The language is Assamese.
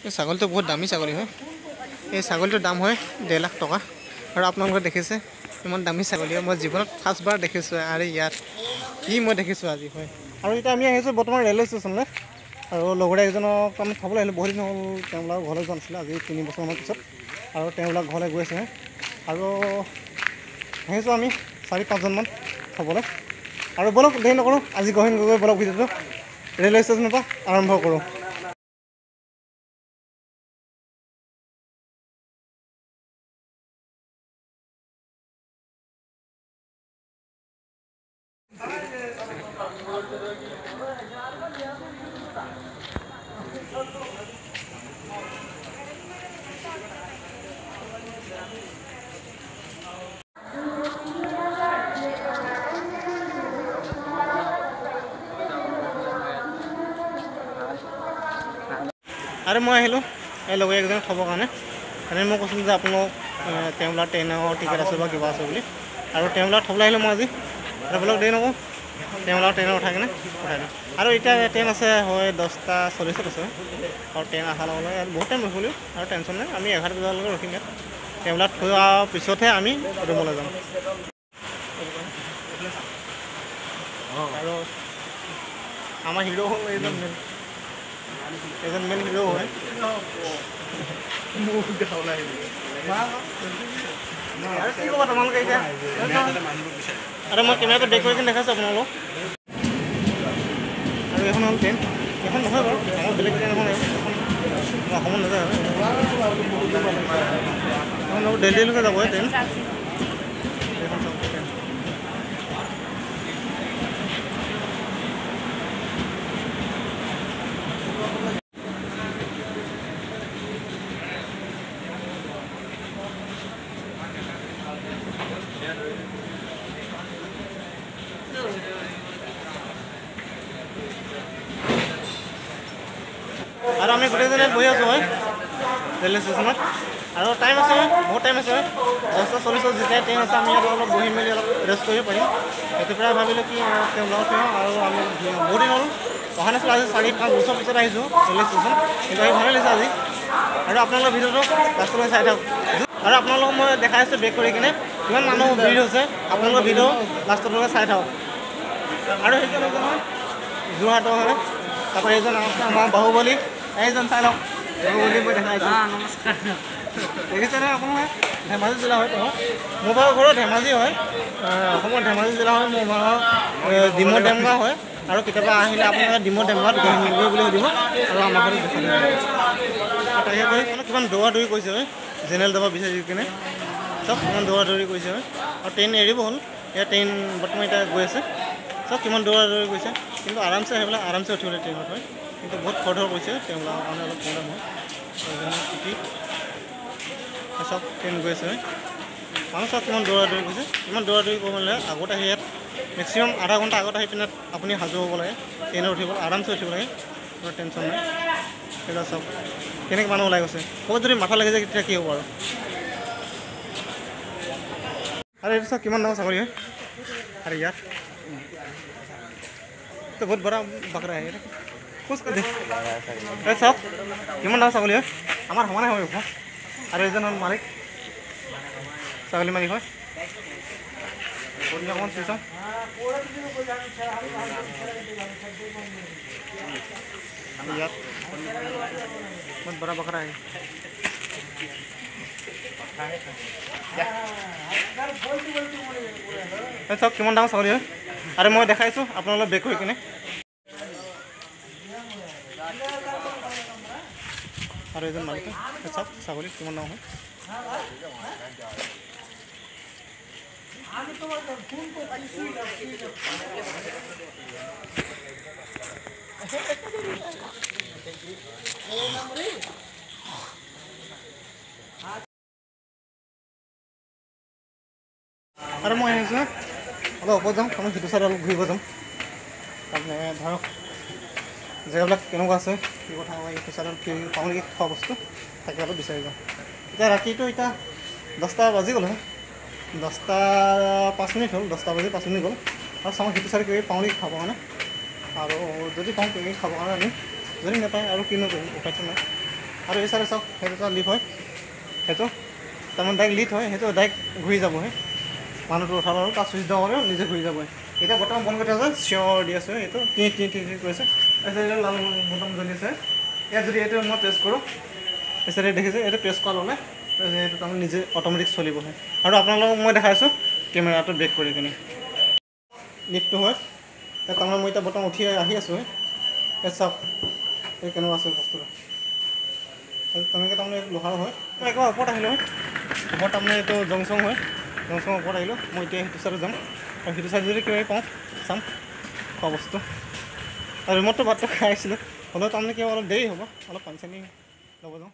এই ছাগলীটো বহুত দামী ছাগলী হয়। এই ছাগলীটোৰ দাম হয় 1.5 লাখ টকা। আৰু আপোনালোকে দেখিছে ইমান দামী ছাগলী মই জীৱনত ফাৰ্ষ্টবাৰ দেখিছোঁ। আৰু ইয়াত কি মই দেখিছোঁ আজি হয়। আৰু এতিয়া আমি আহিছোঁ বৰ্তমান ৰেলৱে ষ্টেচনলৈ। আৰু লগৰীয়া এজনক আমি থ'বলৈ আহিলোঁ, বহুত দিন হ'ল তেওঁলোকৰ ঘৰলৈ যোৱা নাছিলে, আজি 3 বছৰমানৰ পিছত। আৰু তেওঁলোক ঘৰলৈ গৈ আছে। আৰু আহিছোঁ আমি 4-5জনমান থ'বলৈ। আৰু ব'লক দেৰি নকৰোঁ, আজি গহীন গৈ ব'লক ভিডিঅ'টো ৰেলৱে ষ্টেচনৰ পৰা আৰম্ভ কৰোঁ। আৰু মই আহিলোঁ এই লগৰ একজনক থ'বৰ কাৰণে। মানে মই কৈছিলোঁ যে আপোনালোক তেওঁলোকৰ ট্ৰেইনৰ টিকেট আছে বা কিবা আছে বুলি। আৰু তেওঁলোকক থ'বলৈ আহিলোঁ মই আজি। আৰু বোলক দেৰি নকৰোঁ, তেওঁলোকৰ ট্ৰেইনত উঠাই কিনে উঠাই দিওঁ। আৰু এতিয়া ট্ৰেইন আছে হয় 10:40 আছে। আৰু ট্ৰেইন অহাৰ লগে লগে বহুত টাইম ৰখিব লাগিব, আৰু টেনশ্যন নাই, আমি 11 বজালৈকে ৰখিম ইয়াত। তেওঁলোক থোৱাৰ পিছতহে আমি ৰুমলৈ যাম। আৰু আমাৰ হিৰ' হ'ল এইজন মেইন, এজন মেইন হিৰ' হয়। আৰু কি ক'বা তোমালোকে এতিয়া? আৰু মই কেমেৰাটো বেক কৰি কিনে দেখাইছোঁ আপোনালোকক। আৰু এইখন হ'ল ট্ৰেইন, এইখন নহয় বাৰু, আমাৰ বেলেগ ট্ৰেইন এখন আহিব। এইখন অসমত নাযায়, এখন দিল্লীলৈকে যাব ট্ৰেইন। এইখন চাওক ট্ৰেইন। আৰু আমি গোটেইজনে বহি আছোঁ হয় ৰেলৱে ষ্টেচনত। আৰু টাইম আছে, বহুত টাইম আছে, 10:40 যেতিয়া ট্ৰেইন আছে আমি ইয়াত অলপ বহি মেলি অলপ ৰেষ্ট কৰিব পাৰিম। সেইটো পৰাই ভাবিলোঁ কি তেওঁ লগত থওঁ। আৰু আমি বহুত দিন হ'ল অহা নাছিলোঁ, আজি 4-5 বছৰ পিছত আহিছোঁ ৰেলৱে ষ্টেচন। কিন্তু আহি ভালেই লাগিছে আজি। আৰু আপোনালোকৰ ভিডিঅ'টো লাষ্টলৈ চাই থাকক। আৰু আপোনালোকক মই দেখাই আছোঁ বেক কৰি কিনে কিমান মানুহ ভিৰ হৈছে, আপোনালোকৰ ভিডিঅ' লাষ্টলৈকে চাই থাকক। আৰু সেইজন এজন হয় যোৰহাটৰ হয়, তাৰপৰা এইজন আছে আমাৰ বাহুবলী, এইজন চাই লওক বাহুবলী মই দেখাই আছোঁ। নমস্কাৰ, দেখিছেনে আপোনালোকে? ধেমাজি জিলা হয় তেওঁ, মোৰ ভাগৰ ঘৰৰ ধেমাজি হয়, অসমৰ ধেমাজি জিলা হয়। মোৰ ভাগৰ ডিমৌ ডেমগাঁও হয়। আৰু কেতিয়াবা আহিলে আপোনালোকে ডিমৌ ডেমগাঁৱত গহীন বুলি সুধিব আৰু আমাৰ ঘৰত দেখাই দিব। তাকে কৈ মানে কিমান দৌৰা দৌৰি কৰিছে হয়, জেনেৰেল ডাবা বিচাৰি কিনে চব কিমান দৌৰা দৌৰি কৰিছে হয়। আৰু ট্ৰেইন এৰিব হ'ল, এতিয়া ট্ৰেইন বৰ্তমান এতিয়া গৈ আছে। চব কিমান দৌৰা দৌৰি কৰিছে, কিন্তু আৰামছে আহি পেলাই আৰামছে উঠিবলৈ ট্ৰেইনত হয়। কিন্তু বহুত খৰধৰ কৰিছে, তেওঁলোকৰ কাৰণে অলপ প্ৰব্লেম হয়। সেইকাৰণে চব ট্ৰেইন গৈ আছে হয়। মানুহ চব কিমান দৌৰা দৌৰি কৰিছে, ইমান দৌৰা দৌৰি কৰিব নালাগে। আগত আহি ইয়াত মেক্সিমাম আধা ঘণ্টা আগত আহি পিনে আপুনি সাজু হ'ব লাগে, ট্ৰেইনত উঠিব আৰামছে উঠিব লাগে, কোনো টেনশ্যন নাই। সেইবিলাক চব কেনেকৈ মানুহ ওলাই গৈছে, ক'ৰবাত যদি মাথা লাগি যায় তেতিয়া কি হ'ব আৰু। আৰু এইটো চাওক কিমান ডাঙৰ ছাগলী হয়। আৰু ইয়াত তো বহুত বৰা বাকৰা হয়। এই চাওক কিমান ডাঙৰ ছাগলী হয়, আমাৰ সমানে হয়। আৰু এজন হ'ল মালিক, ছাগলী মালিক হয়। অকণমান চুই চাওঁ। ইয়াত বহুত বৰা বাকৰা হয়। চাওক কিমান ডাঙৰ ছাগলী হয়। আৰু মই দেখাইছোঁ আপোনালোক বেক কৰি কিনে। আৰু এজন মালিক, চাওক ছাগলী কিমান ডাঙৰ হয়। আৰু মই আহিছোঁ অলপ ওপৰত যাম, আমি সিটো চাইডে অলপ ঘূৰিব যাম। তাৰমানে ধৰক জেগাবিলাক কেনেকুৱা আছে কি কথা হয়, এইটো চাইডত কি পাওঁ নেকি খোৱা বস্তু তাকে অলপ বিচাৰি যাওঁ। এতিয়া ৰাতিটো এতিয়া 10টা বাজি গ'ল হয়, 10টা 5 মিনিট হ'ল, 10টা বাজি 5 মিনিট গ'ল। আৰু চাওঁ সেইটো চাইডে কিবা পাওঁ নেকি খাবৰ কাৰণে। আৰু যদি পাওঁ কিবা খাবৰ কাৰণে আনিম, যদি নাপায় আৰু কিনো কৰিম, উপায়টো নাই। আৰু এই চাইডে চাওক, সেইটো এটা লিফ্ট হয়, সেইটো তাৰমানে ডাইৰেক্ট লিফ্ট হয়, সেইটো ডাইৰেক্ট ঘূৰি যাবহে। মানুহটো উঠাব আৰু তাত চুইচ দিওঁ নিজে ঘূৰি যাবই। এতিয়া বৰ্তমান বন্ধ কৰি থোৱা আছে, চিঞৰ দি আছে, এইটো টি টি টি টি কৰিছে। তাৰপিছত এইটো লাল বটম জ্বলি আছে। ইয়াত যদি এইটো মই প্ৰেছ কৰোঁ, তাৰপিছত এই দেখিছে, এইটো প্ৰেছ কৰা ল'লে তাৰপিছত এইটো তাৰমানে নিজে অট'মেটিক চলিবহে। আৰু আপোনালোকক মই দেখাইছোঁ কেমেৰাটো বেক কৰি কিনে লিফ্টটো হয়। ইয়াত তাৰমানে মই এতিয়া বৰ্তমান উঠি আহি আছোঁ। ইয়াত চাওক, এই কেনেকুৱা আছে বস্তুটো, তেনেকৈ তাৰমানে লোহাৰ হয়। মই একেবাৰে ওপৰত আহিলোঁ হয়, ওপৰত তাৰমানে এইটো জংচং হয়, জংচঙৰ ওপৰত আহিলোঁ। মই এতিয়া সেইটো চাইডত যাম আৰু সেইটো চাইডত যদি কিবা পাওঁ চাম খোৱা বস্তু। আৰু ৰুমততো ভাতটো খাই আহিছিলোঁ, হ'লেও তাৰমানে কিবা অলপ দেৰি হ'ব, অলপ পানী চানী ল'ব যাওঁ।